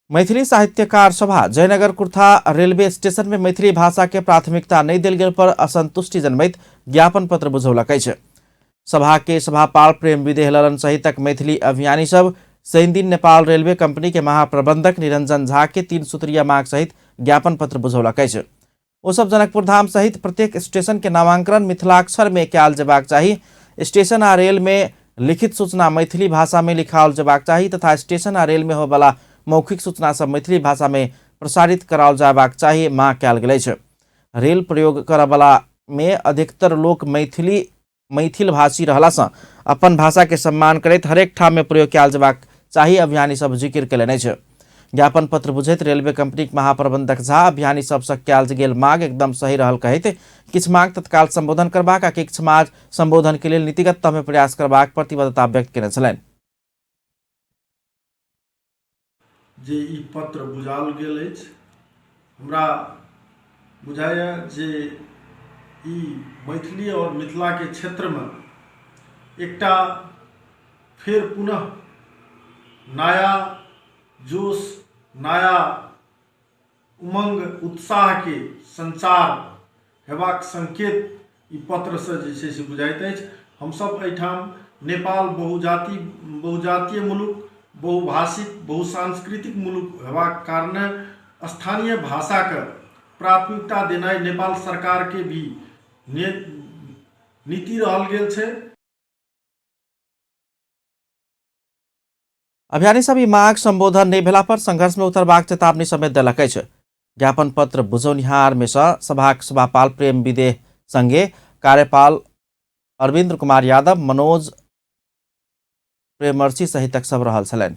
मैथिली साहित्यकार सभा Jaynagar Kurtha railway station में मैथिली भाषा के प्राथमिकता नहीं देल गेल पर असंतुष्टि जनबैत ज्ञापन पत्र बुझौलक अछि। सभा के सभापाल प्रेम विदेह ललन सहितक मैथिली अभियानी सब शनिदिन नेपाल रेलवे कंपनी के महाप्रबंधक निरंजन झा के 3 सूत्रीय मांग सहित ज्ञापन पत्र बुझौलक अछि। ओ सब जनकपुर धाम सहित प्रत्येक स्टेशन के नामांकन मिथिलाक्षर में कयल जेबाक चाही, स्टेशन आ रेल में लिखित सूचना मैथिली भाषा में लिखाओल जेबाक चाही तथा स्टेशन आ रेल में होयवला मौखिक सूचना सब मैथिली भाषा में प्रसारित कराओल जायबाक चाही मांग कयल गेल अछि। रेल प्रयोग करऽवला में अधिकतर लोक मैथिल भाषी रहला सँ अपन भाषा के सम्मान करैत हरेक ठाम में प्रयोग कयल जेबाक चाही अभियानी सब जिक्र कयलनि अछि। ज्ञापन पत्र बुझैत रेलवे कंपनीक महाप्रबंधक झा अभियानी सबसँ कयल गेल मांग एकदम सही रहल कहैत किछु मांग तत्काल संबोधन करबाक आ किछु मांग संबोधन के लेल नीतिगत तह में प्रयास करबाक प्रतिबद्धता व्यक्त केने छलनि। जे ई पत्र बुझाओल गेल अछि, हमरा बुझाइए जे ई मैथिली और मिथिला के क्षेत्र में एकटा फेर पुनः नया जोश, नया उमंग, उत्साह के संचार हेबाक संकेत ई पत्रसँ जे छै से बुझाइत अछि। हमसभ एहिठाम नेपाल बहुजातीय मुलुक, बहुभाषिक, बहुसांस्कृतिक मुलुक हेबाक कारणे स्थानीय भाषाके प्राथमिकता देनाइ नेपाल सरकारके भी नीति रहल गेल छै। अभियानी सब ई मांग संबोधन नहि भेला पर संघर्ष में उतरबाक चेतावनी समेत देलक अछि। ज्ञापन पत्र बुझौनिहार में सँ सभाक सभापाल प्रेम विदेह संगे कार्यपाल अरविंद्र कुमार यादव, मनोज प्रेमर्षि सहितक सब रहल छलनि।